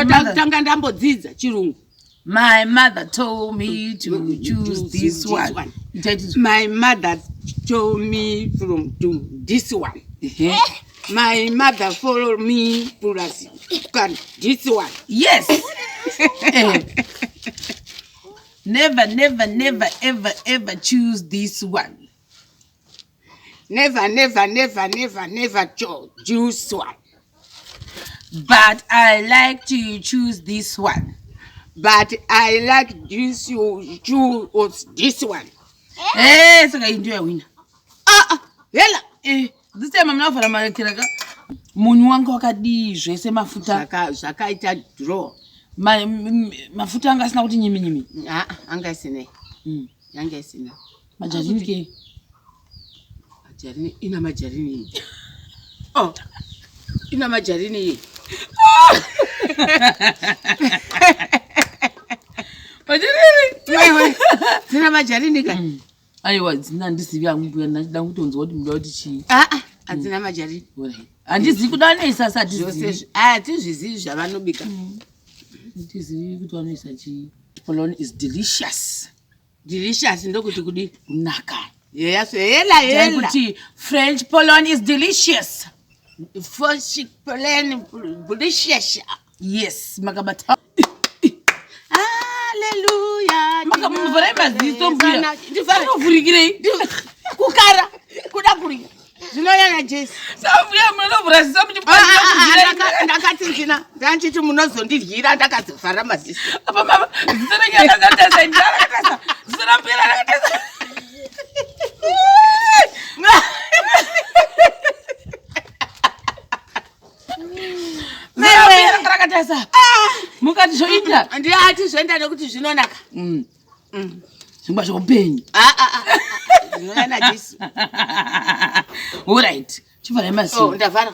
Ndotanga ndambodzidza chirungu. My mother told me to choose this one. My mother told me from to this one. My mother follow me plus can this one. Yes. Eh. Never, never, never, ever, ever choose this one. Never, never, never, never, never choose one. But I like to choose this one. But I like this you choose this one. Eh, saka iyi ndiyo yawina. Ah, ah, hela. Eh, this time amuna kuvhara marekera ka. Munyu wanga wakadii zvese mafuta. Zvakaita draw. Ma, mafuta anga asina kuti nyimi nyimi. Ah, anga isina. Anga isina. Majarini ke. Majarini ina majarini iyi. Oh. Ina majarini iyi. Majarini. Wewe. Dzina majarini ka. Aiwa dzina handizivi hangu mbuya ndachida kutonzwa kuti muda kuti chii. Ah ah, hadzina majarini. Handizivi kuda vanoisa asi hatizivi. Hatizvizivi zvavanobika. Handizivi kuti vanoisa chii. Polony is delicious. Delicious ndokuti kudii? Kunaka. Yes, hela hela. Kuti French polony is delicious. French polony delicious. Yes, makabata. Hallelujah. Makamuvhurai maziso mbuya. Ndinovhurikirei? Kukara, kuda kurya. Zvinouya naJesu. Sambuya munovhura ziso muchipaa. Ndakati ndina, ndanchiti munozondidyira ndakadzivhara maziso. Apa mama, ziso renyu rakatasa, rakatasa. Ziso rambuya rakatasa. Rakatasa. Mukati zvoita. Ndiati zvoenda nekuti zvinonaka. Zvingwa zveupenyu. Zvinouya naJesu. Alright. Chivharai maziso. Oh, ndavhara.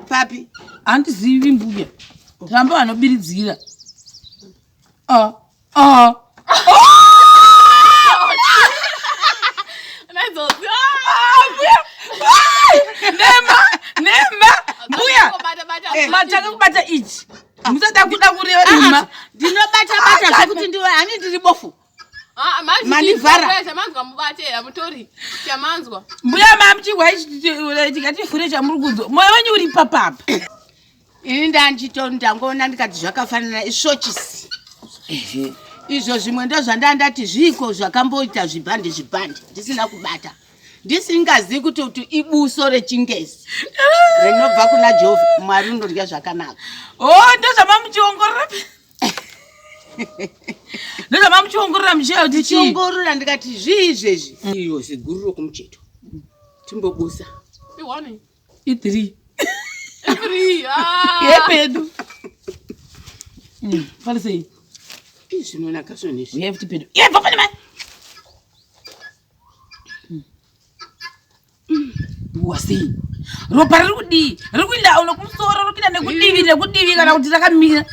Papi? Handizivi mbuya. Tamba vanobiridzira. Ah. Ah. Nema, nema, mbuya. Matanga kubata ichi. Musada kuda kureva nema. Ndinobata bata zvekuti ndiwe hani ndiri bofu. Mandivhara. Chamanzwa mubate hamutori. Chamanzwa. Mbuya mamuchihwa tikatifure chamuri kunzwa. Moyo wenyu uri papapa. Ini ndanchito ndangoona ndikati zvakafanana isvochisi. Izvo zvimwe ndozvandandati zviiko zvakamboita zvibhande zvibhande ndisina kubata. Ndisingazivi kuti kuti ibuso rechingezi rinobva kuna Jehovha Mwari unodya zvakanaka. Oh, ndozvamamuchiongorora. Ndozvamamuchiongorora muchiya kuti chii? Ndichiongorora ndikati zvii izvezvi? Iyo ziguru rokumucheto. Timbobusa. I1. I3. I3. Ah. Yepedu. Farisei. Izvi zvinonaka zvinhu izvi. Uyai futi pedu. Iye bva pane mai. Wasei. Ropa riri kudii? Riri kuinda uno kumusoro, riri kuinda nekudivi nekudivi kana kuti rakamira.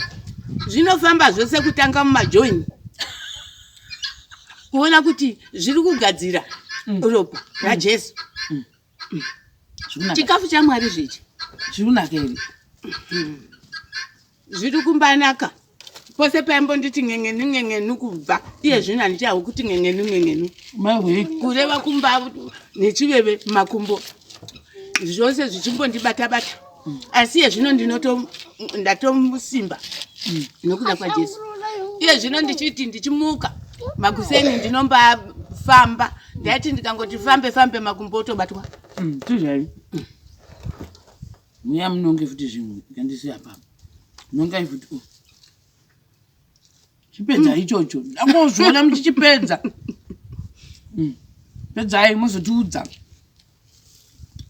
Zvinofamba zvose kutanga mumajoini. Kuona kuti zviri kugadzira ropa raJesu. Chikafu chaMwari zvichi. Zviri kunaka here? Zviri kumbanaka. Pose paimbonditi ng'eng'enu ng'eng'enu kubva iye zvino handichahwi kuti ng'eng'enu ng'eng'enu. Kureva kumba nechiveve makumbo zvose zvichimbondibata bata. Asi iye zvino ndatomusimba nokuda kwaJesu. Iye zvino ndichiti ndichimuka makuseni ndinombafamba, ndaiti ndikangoti fambe fambe makumbo otobatwa. Tizvai. Muya munonge futi zvimwe ngandisiya papa. Nongai futi. Oh. Chipedza ichocho. Ndangozviona muchichipedza. Pedzai muzotiudza.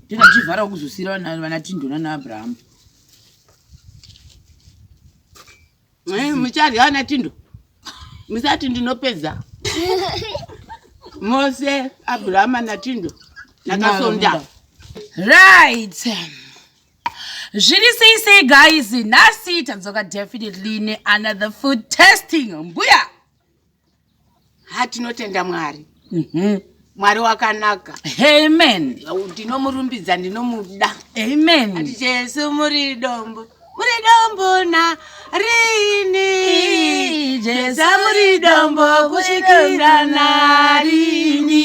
Tena tichivhara kuzosiyira vana Tindo nana Abraham. Mucharya vana Tindo. Musati ndinopedza. Mose Abraham naTindo nakasonda. Right. Zviri sei sei guys, nhasi tadzoka definitely ne another food testing. Mbuya. Ha, tinotenda Mwari. Mwari wakanaka. Amen. Ndinomurumbidza, ndinomuda. Amen. Ati Jesu muri dombo. Muri dombo na rini. Jesu muri dombo kusvikira narini.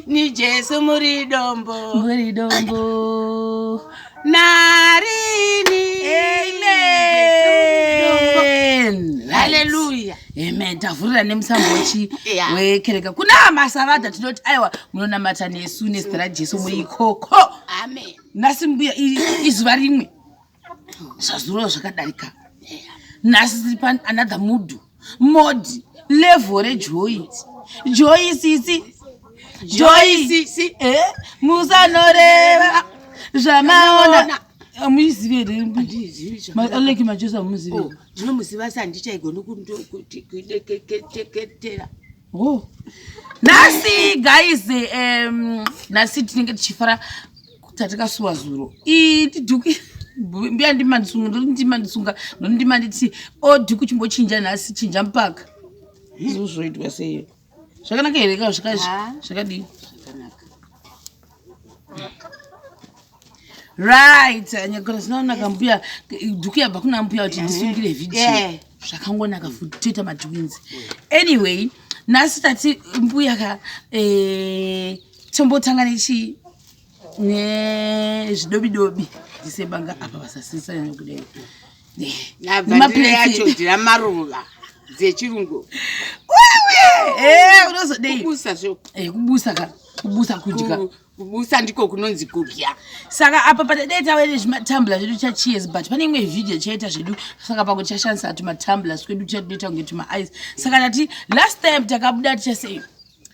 Ni Jesu muri dombo. Muri dombo. Narini. Amen. Hallelujah. Amen. Tavhurira nemusambo wechi Yeah. wekereka. Kuna masavadha tinoti aiwa munonamata nesu nezita raJesu muri ikoko. Amen. Nhasi mbuya izuva rimwe. Zvazuro zvakadarika. Nhasi tiri pa another mood. Mode level rejoy. Joy sisi. Joy sisi. Eh, musanoreva zvamaona. Amuizivi here? Handizivi zvakanaka. Aleki Macheso amuzivi. Oh, ndinomuziva asi handichaigoni kudeketera. Oh. Nhasi guys, nhasi tinenge tichifara tatakasuwa zuro. Idhuku mbuya ndimandisunga, ndondimandisunga, ndondimanditi o dhuku chimbochinja nhasi chinja mpaka. Izvo zvoitwa sei? Zvakanaka here ka Ah. zvakadii? Zvakanaka. Right, nyakora zinaonaka mbuya dhuku yabva kuna mbuya kuti ndisungire video. Yeah. Zvakangonaka futi toita matwins. Anyway, nhasi tati mbuya ka tombotanga nechi nezvidobidobi ndisebanga apa vasasisa kudai. Nabva yacho ndira maruva dzechirungu. Wewe, unozodei? Kubusa zvo. Kubusa ka, kubusa kudya. Kubusa ndiko kunonzi kudya. Saka apa padai tave nezvimatambula zvedu chacheers, but pane imwe video chaita zvedu, saka pamwe tichashandisa tumatumblers twedu chatinoita kunge tumaice. Saka tati last time takabuda tichasei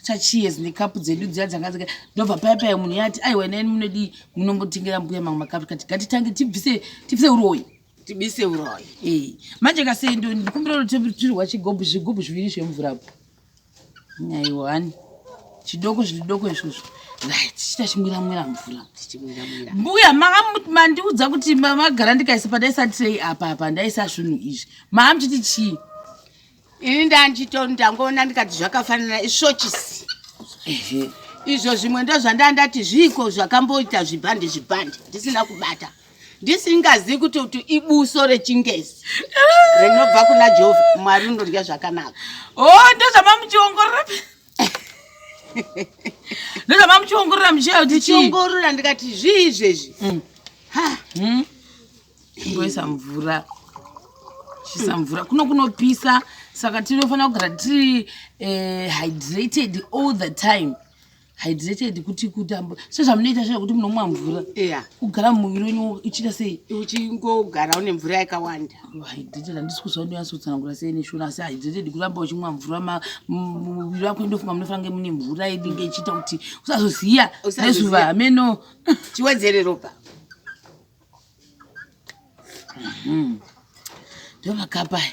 chacheers nekapu dzedu dziya dzanga dzaka ndobva paya paya munhu yati aiwa neni munodii munombotengera mbuya mamwe makapu, kati ngatitange tibvise uroyi. Tibise uroyi. Manje kasi ndikumbira kuti tirwa zvigubhu zviviri zvemvura apo. Nyaiwa hani. Chidoko zvidoko izvozvo. Right, tichita chimwira mwira mvura. Tichimwira mwira. Mbuya mandiudza kuti magara ndikaisa pandaisa tray apa apa ndaisa zvinhu izvi. Maamuchiti chii? Ini ndangoona ndikati zvakafanana isvochisi. Ehe. Izvo zvimwe ndozvandandati zviiko zvakamboita zvibhande zvibhande ndisina kubata. Ndisingazivi kuti ibuso rechingezi rinobva kuna Jehovha Mwari unodya zvakanaka. Oh, ndozvamamuchiongorora. Ndozvamamuchiongorora muchiya kuti chii? Ndichiongorora ndikati zvii izvezvi? Ha. Ngoisa mvura. Chisa mvura. Kuno kunopisa saka tinofanira kugara tiri hydrated all the time. Hydrated kuti kutambo sezvamunoita zviya kuti munomwa mvura. Yeah. Kugara mumuviri wenyu uchiita sei? Uchingogara une mvura yakawanda. Hydrated handisi kuziva ndinyatsotsanangura sei neshona, asi hydrated kuramba uchimwa mvura muviri wako ndofunga munofanira kunge mune mvura inenge ichiita kuti usazoziya Usazoziya. nezuva hameno. Chiwedzere ropa. Ndomakapa aya.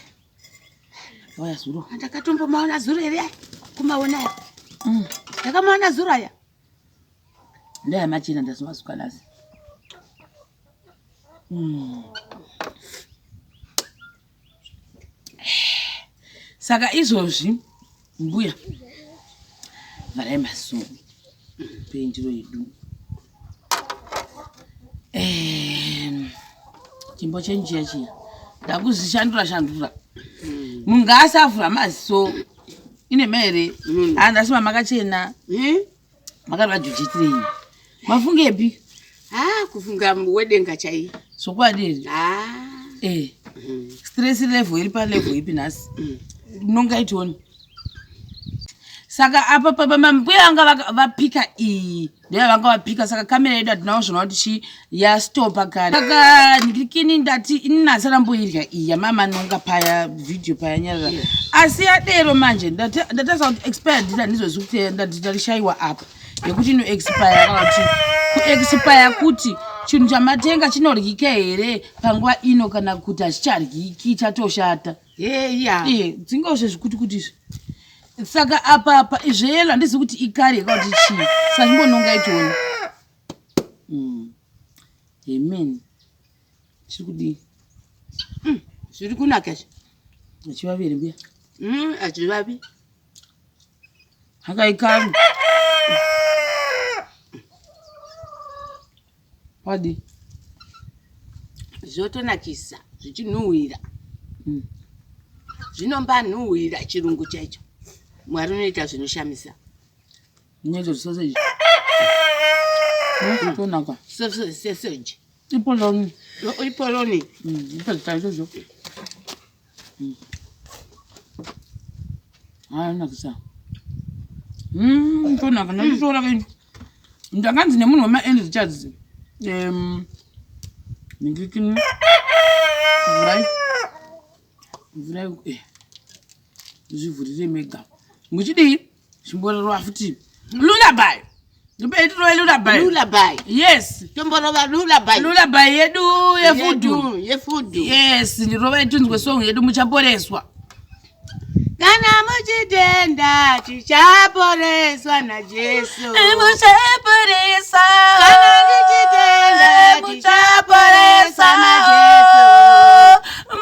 Auya zuro. Ndakatombomaona zuro here aya? Kumaona aya. Ndakamaona zuro aya. Ndaya machena ndazomasuka nhasi. Saka izvozvi mbuya vharai maziso pendiro yedu. Chimbo chenyu chiya chiya ndakuzvishandura shandura. Munhu ngaasavhura maziso. Ine here? Handasi mamakachena. Makarwa jujitirei. Mafungepi? Kufunga wedenga chai. Zvokwadi here? Stress level iri pa level ipi nhasi? Unonga itioni. Saka apa papa mambuya vanga vapika iyi. Ndiyo vanga vapika saka kamera yedu hatina kuzviona kuti chi yastopa kare. Saka ndikini ndati ini nhasi ramboirya iyi yamama nonga paya video paya nyarara. Asi yadero manje ndatasa kuti expired date handizozivi kuti ndarishayiwa apa. Yekuti ino expire kana kuti kuexpire kuti chinhu chamatenga chinoryika here panguva ino kana kuti hachicharyiki chatoshata. Heya. Dzingozve zvikuti kuti izvi. Saka apa apa zveyelo handizivi kuti ikari kana kuti chii. Saka chimbononga itiona. Amen. Chiri kudii? Zviri kunaka izvi. Hachivavi here mbuya? Hachivavi. Hakaikari. Wadi. Zvotonakisa zvichinhuhwira. Zvinombanhuhwira chirungu chaicho. Mwari unoita zvinoshamisa. Nyezo sausage. Tonaka. Sausage. Ipoloni. Ipoloni. Ipoloni izvozvo. Hayi nakisa. Tonaka ndachitora kaini. Ndakanzi nemunhu wema-Andy Richards. Ndingikini. Vhurai. Vhurai. Zvivhurire mega. Muchidii? Chimborerwa futi. Lullaby. Ndipei tirove lullaby. Lullaby. Yes. Tomborova lullaby. Lullaby yedu yefudu. Yefudu. Yes, ndirova itunzwe song yedu muchaporeswa. Kana muchitenda tichaporeswa naJesu. Muchaporeswa. Kana tichitenda tichaporeswa naJesu.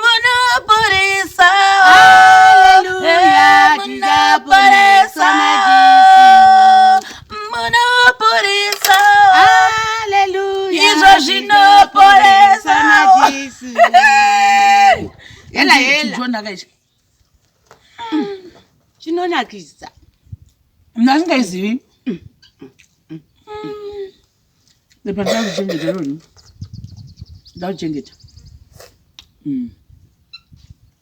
Munoporesa. Hallelujah, tichaporeswa naJesu. Munoporesa. Hallelujah. Izvo zvinoporesa. naJesu. Hela hela. Chichonaka ichi. Chinonakisa. Mna asingaizivi. Bepa ndakuchengeta roni. Ndakuchengeta.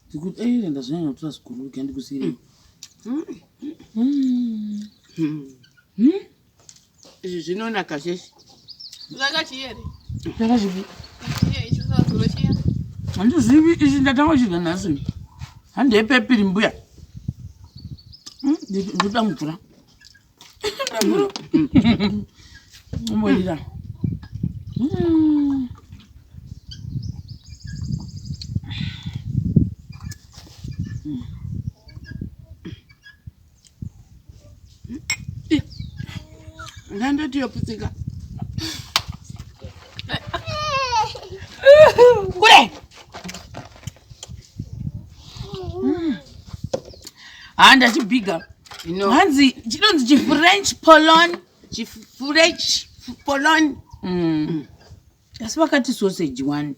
Ndikuti eh ndazonyanya kutora ziguru rega ndikusiyire. Izvi zvinonaka zveshe. Zvakachiyere. Zvakazvipi? Chiye ichi sazuro chiya. Handizivi ichi ndatanga kuchidya nhasi. Handepepiri mbuya. Ndoda mvura. Mvura. Umboira. Ndandoti yoputsika. Kure. Ha ndachibhiga. No. Hanzi chinonzi chiFrench polon. Chifrench polon. Asi vakati sausage one.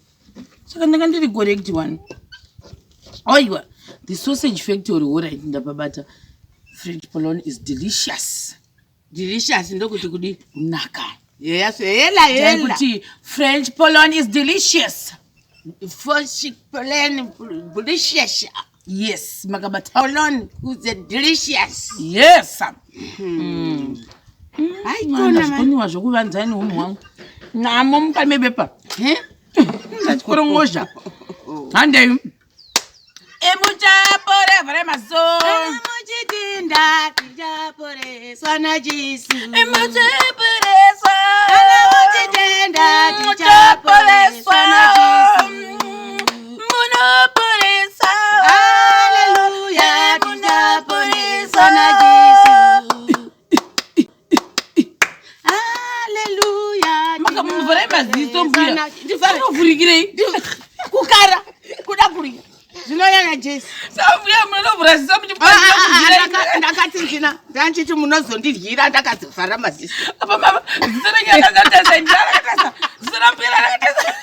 Saka ndanga ndiri correct one. Oiwa, the sausage factory alright ndapabata. French polon is delicious. Delicious ndokuti kudii? Kunaka. Yes, hela hela. Kuti French polon is delicious. French polon delicious. Yes, makabata. Polon is delicious. Yes. Hayi kona man. Zvakoniwa zvekuvanzani unhu hwangu. Namo mukati mebepa. He? Ndachikoro Handei. Emuchapore vhare maso. Muchitinda tichaporeswa naJesu. Emuchaporeswa. Kana muchitenda tichaporeswa naJesu. Munoporesa. Hallelujah, tichaporeswa naJesu. Hallelujah. Makamuvhara maziso mbuya. Ndivhare. Unovhurikirei? Kukara kuda kurya. Zvinouya naJesu. Saka mbuya munovhura ziso muchipaa. Ndakatsinzina ndanchiti munozondidyira ndakadzivhara maziso. Apa mama ziso renyu rakatasa ndira rakatasa. Ziso rambuya rakatasa.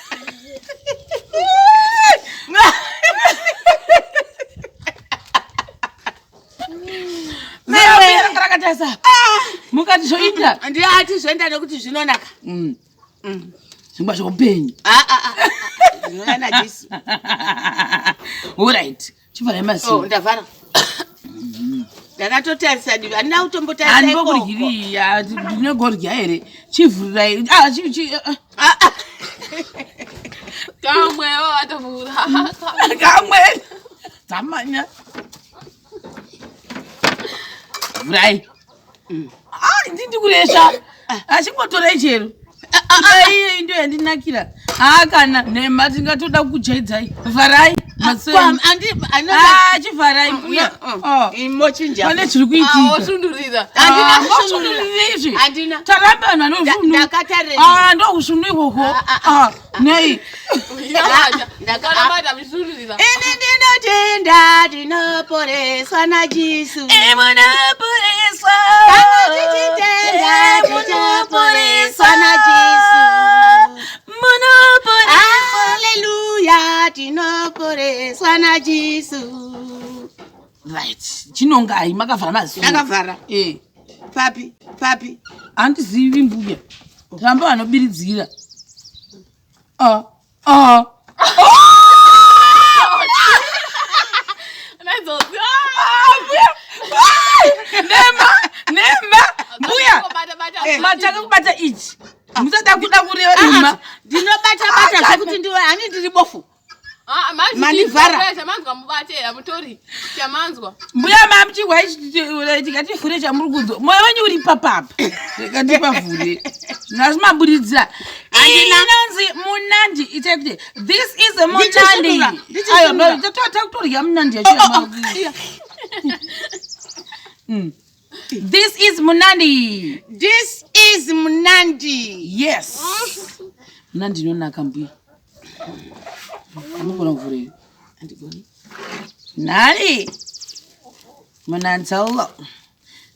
Ziso rambuya ranga rakatasa. Mukati zvoita. Ndiati zvoenda nekuti zvinonaka. Zvingwa zveupenyu. Ah, ah, ah, ah. Zvinouya naJesu. Alright. Chivharai Oh, maziso. ndavhara. Ndakatotarisa divi handina kutombotarisa Handiko ikoko. kuryiriya ndinogorya here chivhurirai Ah, chi- chi- ah, Ah, ah. Kamwe watovhura. ah. Kamwe dzamanya vhurai. Ah, ndindi kuresva achingotorai chero iye ndiyo yandinakira. Haa kana nhema tingatoda kukujaidzai. Vharai maziso Kwa- enyu. handi- Ah, chivharai mbuya. Oh, Mochinja. pane zviri kuitika. Wosundurira. Handina Ah, kusundurira. mosundirira izvi. Handina. Taramba vanhu vanosunu. Ndakatarira. Ah, ndokusunu ikoko. Ah, nei. Kana bata musundurira. Ini ndinotenda ndinoporeswa naJesu. Munoporeswa. Kana tichitenda tichaporeswa naJesu. Munoporeswa. Hallelujah. Ndaporeswa naJesu. Right, chinongai makavhara maziso. Ndakavhara. Eh. Papi, papi. Handizivi mbuya. Ramba vanobiridzira. Ah, ah. Nema, nema, mbuya. Matanga kubata ichi. Musada kuda kureva nema. Ndinobata bata zvekuti ndiwe hani ndiri bofu. Ah, Mandivhara. Chamanzwa mubate hamutori chamanzwa. Mbuya mamuchihwa ichi tikativhure chamuri kunzwa. Moyo wenyu uri papapa. Rega ndipavhure. Nhasi maburidzira. Handina. Inonzi munandi itai kuti this is a munandi. Ndichisvinura, ndichisvinura. Ayo, takutorya munandi yacho. Oh, oh, yama- iya. This is munandi. This is Munandi. Yes. Munandi inonaka mbuya. Anogona kuvhura here? Handigoni. Nani? Munanzalo.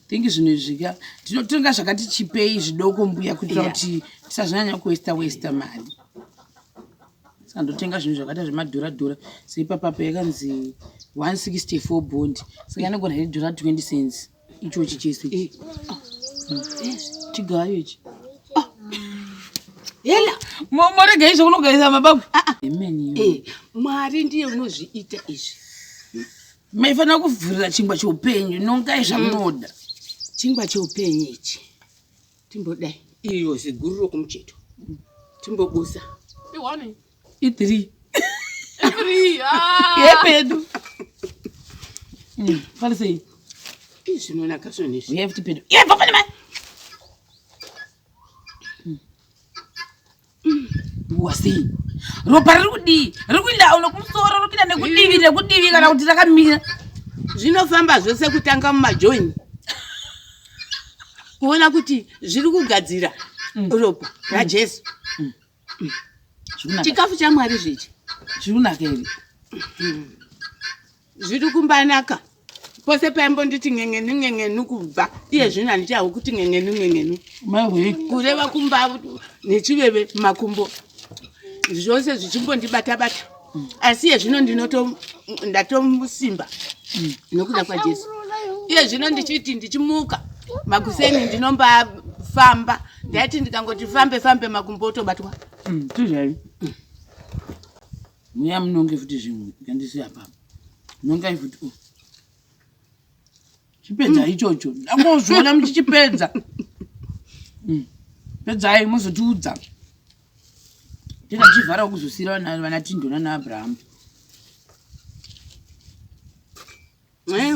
Think zvinhu izvi ka tinotenga zvakati chipei zvidoko mbuya kuitira kuti tisazonyanya kuwesta westa mari. Saka ndotenga zvinhu zvakaita zvemadhura dhura seipapapa yakanzi 164 bond saka inogona iri dhura 20 cents ichochi chese ichi. Chigayo ichi. Hela. Morega izvo kunogaisa mabagwe. Amen. Eh, Mwari ndiye unozviita izvi. Maifanira kuvhurira chingwa cheupenyu nongai zvamunoda. Chingwa cheupenyu ichi. Timbodai. Iyo ziguru rokumucheto. Timbobusa. I1. I3. I3. Ah. Yepedu. Farisei. Izvi zvinonaka zvinhu izvi. Uye futi pedu. Iye bva pane mai. Wasei. Ropa riri kudii? Riri kuinda uno kumusoro, riri kuinda nekudivi nekudivi kana kuti rakamira. Zvinofamba zvose kutanga mumajoini. Kuona kuti zviri kugadzira ropa raJesu. Zviri kunaka. Chikafu chaMwari zvichi. Zviri kunaka here? Zviri kumbanaka. Pose paimbonditi ng'eng'enu ng'eng'enu kubva iye zvino handichahwi kuti ng'eng'enu ng'eng'enu. Mai Kureva kumba nechiveve makumbo zvose zvichimbondibata bata. Asi iye zvino ndinoto ndatomusimba nokuda kwaJesu. Iye zvino ndichiti ndichimuka makuseni ndinombafamba ndaiti ndikangoti fambe fambe makumbo otobatwa. Tizvai. Muya munonge futi zvimwe ngandisiya apa. Nongai futi. Oh. Chipedza ichocho. Ndangozviona muchichipedza. Pedzai muzotiudza. Tena tichivhara kuzosiyira vana Tindo nana Abraham.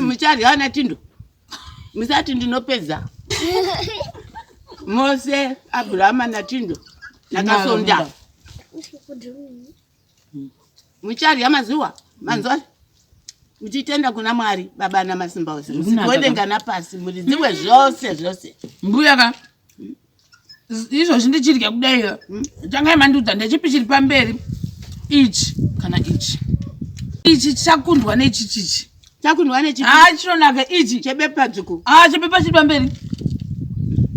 Mucharya vana Tindo. Musati ndinopedza. Mose Abrahama naTindo nakasonda. Mucharya mazuva manzwa muchitenda kuna Mwari Baba namasimba ose Zvikunaka. musikuwedenga napasi muridziwe zvose zvose. Mbuya ka. Izvozvi ndichirya kudai ka. Tangai mandiudza ndechipi chiri pamberi? Ichi kana ichi. Ichi chakundwa nechi chichi. Chakundwa nechipi? Ah, chinonaka ichi. Chebepa dzvuku. Ah, chebepa chiri pamberi.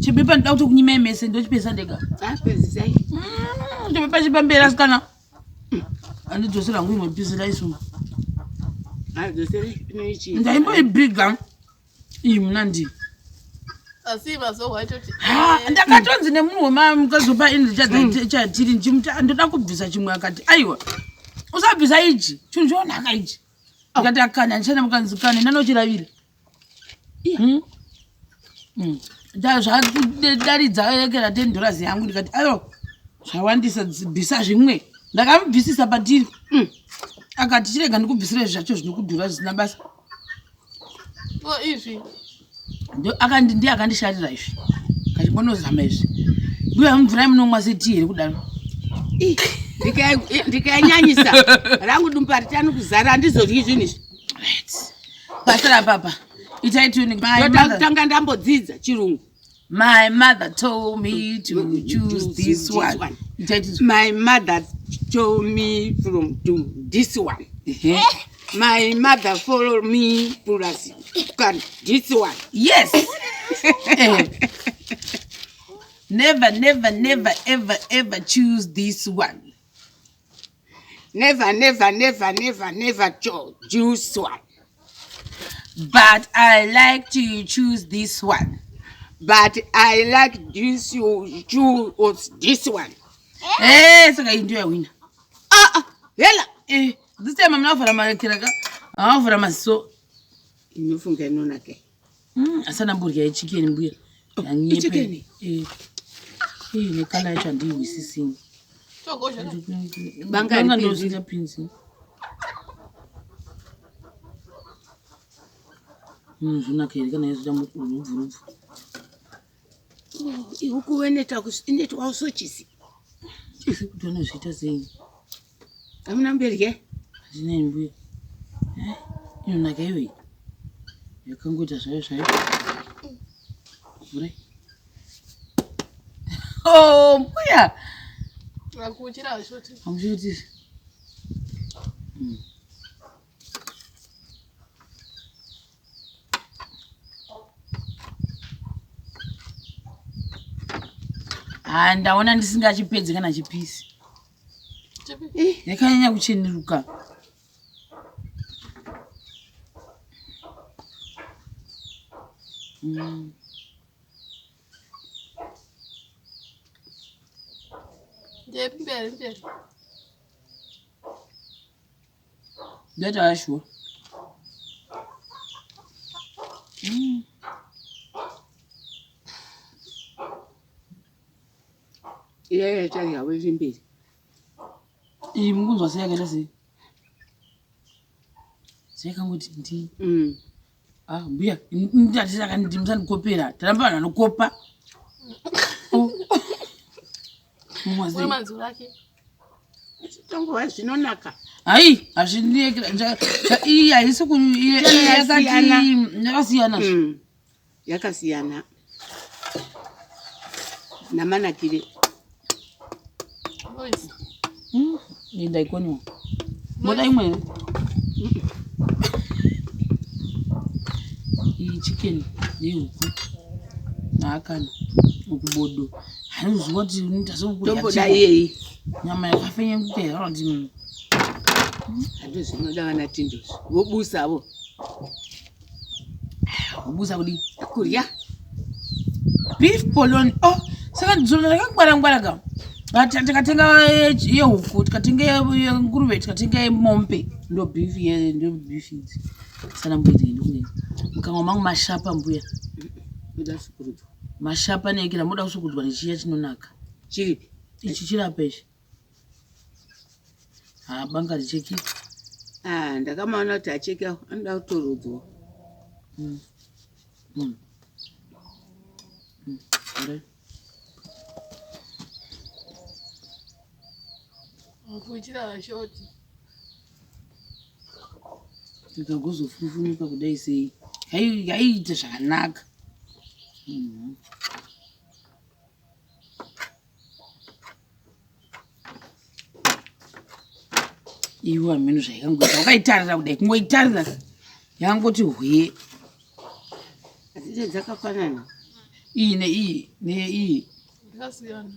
Chebepa ndoda kuti kunyimai mese ndochipesa ndega. Ah, pedzisai. Chebepa chiri pamberi asikana. Andidzosera hangu imwe pisi raisu. Ah, dzoserai inoichi. Ndaimboibhiga. Iyi munandi. Asi mazohwa itoti. Ha, ndakatonzi nemunhu wemamukazopa ini chatiri ndichimuti ndoda kubvisa chimwe akati aiwa usabvisa ichi chinhu chonaka ichi ndikati akani handichana mukanzi kani ndanochiravira Zvadarидza rekera 10 dollars yangu ndikati aiwa zvawandisa bvisa zvimwe ndakamubvisisa patiri. Akati chirega ndikubvisire zvacho zvinokudhura zvisina basa. Oh, izvi. Ndiye akandisharira izvi. Kachibonozama izvi. Mbuya mvura munomwa setii here kudaro? Ndikanyanyisa rangu dumbu haritani kuzara handizodyi zvinhu izvi. Right. Pasara papa. Itai tuni. My mother, Tanga ndambodzidza chirungu. my mother told me to choose this one. Itai tuni. My mother told me from to this one. My mother follow me plus can this one. Yes. Never, never, never, ever, ever choose this one. Never, never, never, never, never choose one. But I like to choose this one. But I like this you choose this one. Eh, saka iyi ndiyo yawina. Ah, ah, hela. Eh, this time amuna kuvhara marekera ka. Avhara maziso. Inofunga inonaka. Asana mburya yechicken mbuya. Oh, Yanyepe. ichicken? Eh. Eh, nekala yacho handihwisisini. Togozha. Banga Banga haripinzi. ndosingapinzi. Zvinonaka here kana yazoita rubvu rubvu. Ihuku inoitwa usochisi. Chisi kuti vanozviita sei? Hamuna mberye? Handina mbuya. Eh, inonaka iyoyi. Yakangoita zvayo zvayo. Vhurai. Oh, mbuya. Akuchira shoti. Hamuchiti. Ah, ndaona ndisingachipedzi kana chipisi. Chipi. Yakanyanya kucheneruka. Ndepi mberi mberi. Ndaita ashuwa. Iya yacharyawo iri mberi. Iyi mukunzwa sei yakaita sei? Zvakangoti ndi. Ah, mbuya, ndati saka ndi musandikopera. Taramba vanhu vanokopa. Oh. Mumwa Uri sei? manzwi ake. Tongova zvinonaka. Hai, hazvindiekera. Iyi haisi ku iyi yakati Yakasiyana. yakasiyana. Yakasiyana. Namanakire. Noise. Iyi ndaikoniwa. Moda imwe here? Iyi chicken yehuku naakana ukubodo. Handiziva kuti unoita sekukudya Tomboda chicken. iyeyi. Nyama yakafenyenguka here kana kuti Handizvo zvinoda vana tindozvi. Vobusavo. kubusa kudii? Kurya. Beef polony. Oh, saka dzona ndakangwara-ngwara ka. Tikatenga yehuku, tikatenga yenguruve, tikatenga yemombe. Ndo beef ye ndo beef idzi. Sana mbuya ndine. Mukanwa mangu mashapa mbuya. Kuda sukurudzwa. Mashapa nekera moda kusukudzwa nechiya chinonaka. Chiripi? Ichi chirapa ichi. Ha, banga richeki. Ah, ndakamaona kuti acheke anoda kutorodzwa. Alright. Kuchira shoti. Ikagozofufunuka kudai sei. Yaiita zvakanaka. Iwe hameno zvaikangoita. Wakaitarira kudai, kungoitarira. Yangoti hwee. Asi dzakafanana. Iyi neiyi neiyi. Ndakasiyana.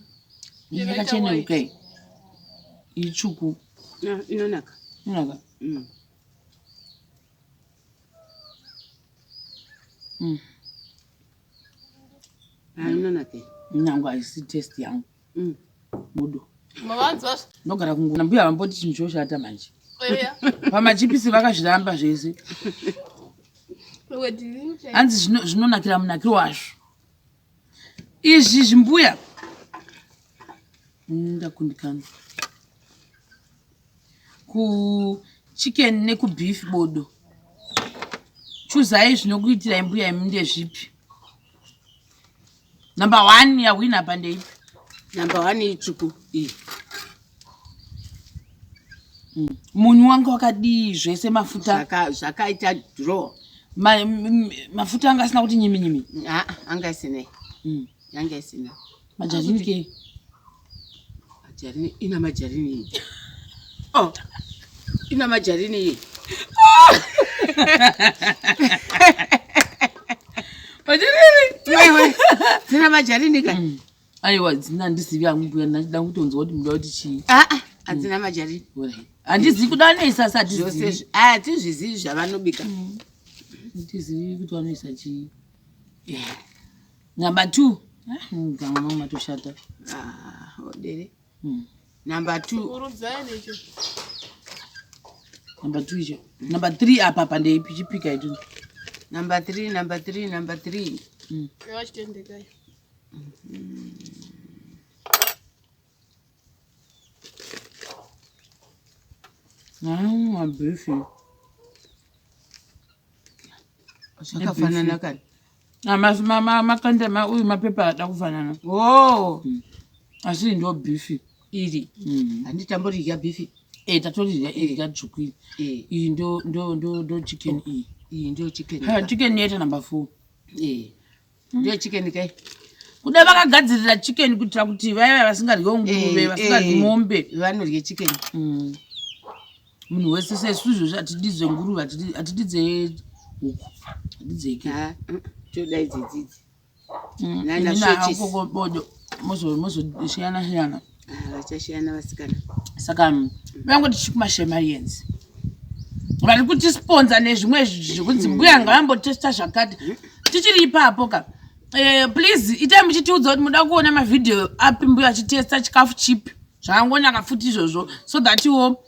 Iyi Yakaita yakacheneruka white. iyi. Iyi tsvuku. Ah, inonaka. Inonaka. Ah, inonaka. Nyangu haisi taste yangu. Budo. Mavanzwa. Ndogara kunguna mbuya vamboti chinhu choshata manje. Eya. Pamachipisi vakazviramba zvese. Wedini. Hanzi zvinonakira munakiro wazvo. Izvi zvimbuya. Ndakundikana. Ku chicken neku beef bodo. Chuzai zvinokuitirai mbuya imi ndezvipi? Number 1 yawina apa ndeipi? Number 1 itsvuku iyi. Munyu wanga wakadii zvese mafuta? Zvakaita draw. Mafuta anga asina kuti nyimi nyimi. Ah, anga asina. Anga asina. Majarini ke? Majarini ina majarini iyi. Oh. Ina majarini iyi. Majarini? Wewe. Dzina majarini ka? Aiwa, dzina handizivi hangu mbuya, ndachida kutonzwa kuti muda kuti chii. Ah, ah. Hadzina majarini. Handizivi kuda vanoisa asi hatizivi. Hatizvizivi zvavanobika. Hatizivi kuti vanoisa chii. Number 2. Gama mangu matoshata. Ah, odere. Number 2. Kurudzai necho. Number 2 icho. Number 3 apa apa ndeipi chipika itu. Number 3, number 3, number 3. Yavachitendekai. Ah, beef. Zvakafanana kani. Ah, makanda uyu mapepa ada kufanana. Oh. Asi ndo beef. Iri. Handitamboridya beef. Eh, tatoridya iri kadzvuku iri. Iyi ndo chicken iyi. Iyi ndo chicken. Ha, chicken yaita number 4. Eh. Ndiyo chicken kai. Kuda vakagadzirira chicken kuitira kuti vaya vasingadyiwo nguruve, vasingadyi mombe. Vanorye chicken. Munhu wese sesu izvozvi hatididze nguruve, hatididze huku. Hatidzeki. Ha, toda idzi dzidzi. Nana Inini switches. akoko bodo. Mozosiyana siyana. Ah, vachashiyana vasikana. Saka vangoti tichi kumashemarians. Vari kutisponza nezvimwe zvekunzi mbuya ngavambotesta zvakati. Tichiri ipapo ka. Please itai muchitiudza kuti muda kuona mavhidhiyo api mbuya achitesta chikafu chipi. Zvakangonaka futi izvozvo so that iwo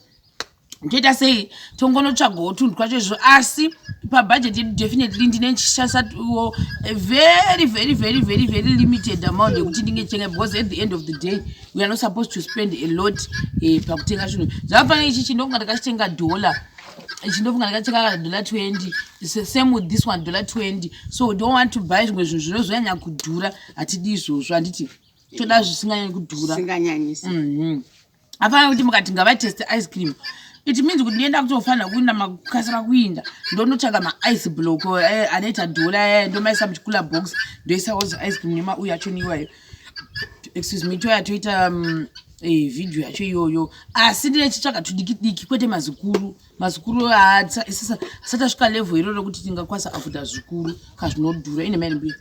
toita sei tongonotsvagawo tunhu twacho izvo asi pabudget yedu definitely ndine ndichishandisatiwo a very very very very very limited amount yekuti ndinge because at the end of the day we are not supposed to spend a lot pakutenga zvinhu zvakafanira. Ichi chindofunga ndakachitenga dollar, ichi ndofunga ndakatenga dollar 20, same with this one, dollar 20. So we don't want to buy zvimwe zvinhu zvinozonyanya kudhura, hatidi izvozvo, handiti? Toda zvisinganyanyi kudhura. Zvisinganyanyisi. Hapana kuti mukati ngavateste ice cream, it means kuti ndienda kutofanira kuinda makukasira kuinda ndonotsvaga maice block anoita dhola, ndomaisa muchicooler box, ndoisawo ice cream nemauyu acho niwayo, excuse me, toya toita vhidhiyo yacho iyoyo. Asi ndinechitsvaga tudiki diki, kwete mazikuru. Mazikuru asati asvika level iroro rekuti tingakwanisa afuta zvikuru kazvinodhura ine maini mbuya.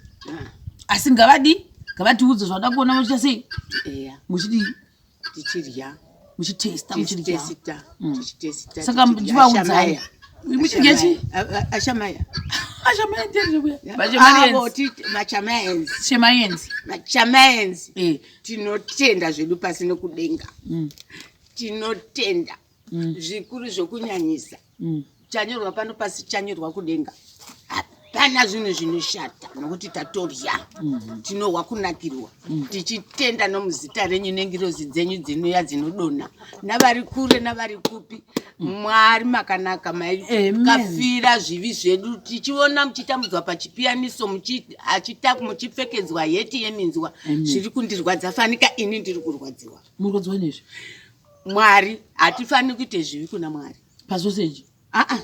Asi ngavadi ngavatiudze zvavada kuona muchiita sei, muchidii, tichirya, muchitesta, muchidya. Tichitesita, tichitesita. Saka chivaudzai muchidya chi Ashamaya. Ashamaya ndezve Avo machamayens. Shemayens. Machamayens. Tinotenda zvedu pasi nokudenga. Tinotenda zvikuru zvokunyanyisa. Chanyorwa pano pasi chanyorwa kudenga. Hapana zvinhu zvinoshata nokuti tatorya, tinohwa kunakirwa, tichitenda nomuzita renyu nengirozi dzenyu dzinouya dzinodonha navari kure navari kupi. Mwari makanaka, Amen. maikafira zvivi zvedu tichiona muchitambudzwa pachipiyaniso, muchipfekedzwa heti yeminzwa. Amen. Zviri kundirwadza fanika ini ndiri kurwadziwa. Murwadziwa nezvi? Mwari, hatifaniri kuite zvivi kuna Mwari. Pasoseji? Aa,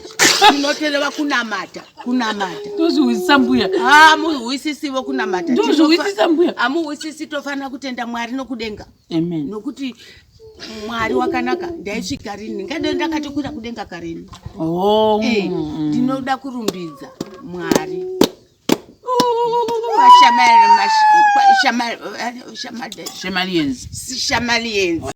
tinotoreva kunamata, kunamata. Tozvihwisisa mbuya. Hamuhwisisivo kunamata. Ndozvihwisisa mbuya. Hamuhwisisi. Tofanira kutenda Mwari nokudenga Amen. nokuti Mwari wakanaka. Ndaisvika rini? Ngade ndakatokwira kudenga karini. Oh. Ndinoda kurumbidza Mwari. Shemalians. Shamaliens.